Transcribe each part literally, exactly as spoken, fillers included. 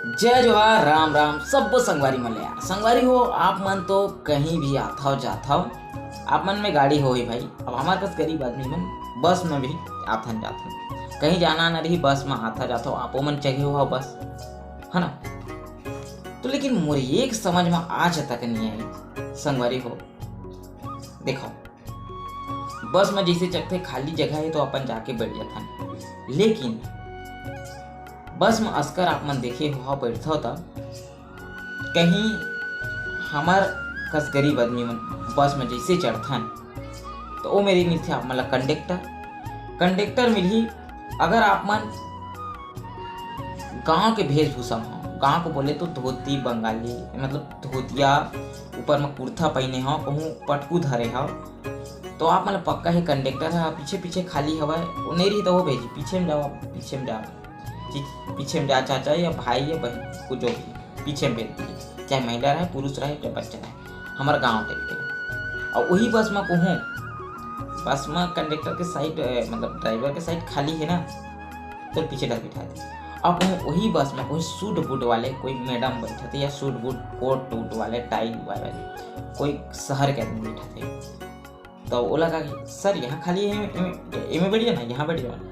जय जोहार, राम राम, सब्बो संगवारी मन ले यार। संगवारी हो, आप मन तो कहीं भी आथव जाथव, आप मन में गाड़ी होही भाई। अब हमार कस गरीब आदमी मन बस में भी आथन जाथन, कहीं जाना न रही, बस में आथा जाथव, आपो मन चघे हो बस, है ना? तो लेकिन मोर एक समझ में आज तक नहीं आई संगवारी हो। देखो, बस में जैसे चघथे खाली जगह है तो अपन जाके बैठ जाथन, लेकिन बस में असकर आप मन देखे हो बैठथव त कहीं हमर कस गरीब आदमी मन बस में जैसे चढ़थन तो ओ मेरे मिलथे आप मन ला कंडक्टर। कंडक्टर मिलही अगर आप मन गांव के वेशभूषा में हो, गांव को बोले तो धोती बंगाली, मतलब धोतिया ऊपर में कुर्ता पहने हो, कहूँ पटकू धरे हो, तो आप मन ला पक्का है कंडक्टर ह पीछे पीछे खाली हवय, वो नहीं रही तो वो भेजी पीछे में जाओ, पीछे में जाओ, पीछे में जा चाचा या भाई या बहन, कुछ जो भी पीछे में भेज दिए, चाहे महिला रहे, पुरुष रहे, चाहे बच्चा रहे, हमारे गाँव टाइप के। और वही बस में कहूँ, बस में कंडक्टर के साइड, मतलब ड्राइवर के साइड खाली है ना, तो पीछे डाल बिठा दे। अब कहूँ वही बस में कोई सूट बूट वाले कोई मैडम बैठे थे या सूट बूट कोट वूट वाले टाई वाले कोई शहर के आदमी बैठे थे, तो वो लगा कि सर यहाँ खाली है, एमे बैठ जाना, यहाँ बैठ जाना।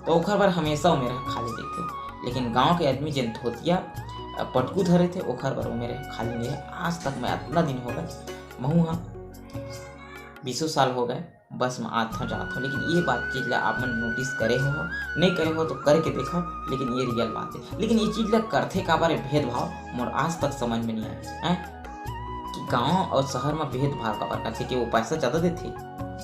तो ओखर बर हमेशा वो मेरा खाली देखते। लेकिन गांव के आदमी जेन धोतिया पटकू धरे थे ओखर बर वो मेरे खाली नहीं है। आज तक मैं इतना दिन हो गए, महू हाँ बीसों साल हो गए बस में आत हूँ जात हूँ, लेकिन ये बात चीज ला आप मन नोटिस करे हो, नहीं करे हो तो करके देखो। लेकिन ये रियल बात है। लेकिन ये चीज ला करथे काबर है भेदभाव, मोर आज तक समझ में नहीं आया है कि गांव और शहर में भेदभाव काबर करथे कि वो पैसा ज्यादा देथे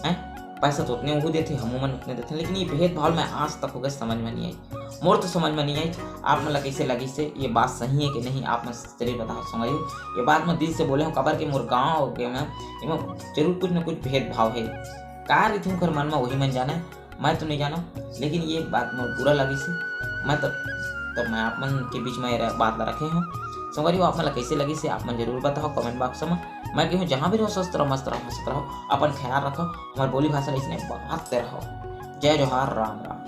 हैं, पैसा तो उतने वो देथे, हमू मन उतने देथे, लेकिन ये भेदभाव मैं आज तक होकर समझ में नहीं आई। मोर तो समझ में नहीं आई, आप मन ला कैसे लगिस हे, ये बात सही है कि नहीं, आप मन जरूर बताओ संगवारी हो। ये बात मैं दिल से बोले हूँ, काबर के मोर गाँव के में एमा जरूर कुछ न कुछ भेदभाव है। का रहिथे ओकर मन में, वही मन जाने, मैं तो नहीं जाना, लेकिन ये बात मोर बुरा लगिस हे। मैं तो, तो मैं आप मन के बीच में ये बात ला रखे हूँ। संगवारी हो, आप मन ला कैसे लगिस हे, आप मन जरूर बताओ कमेंट बॉक्स में। मैं कहूँ जहाँ भी रहो, स्वस्थ रहो, मस्त रहो, हंसत रहो, अपन ख्याल रखो, हमारे बोली भाषा ला इसने बढ़ाते रहो। जय जोहार, राम राम।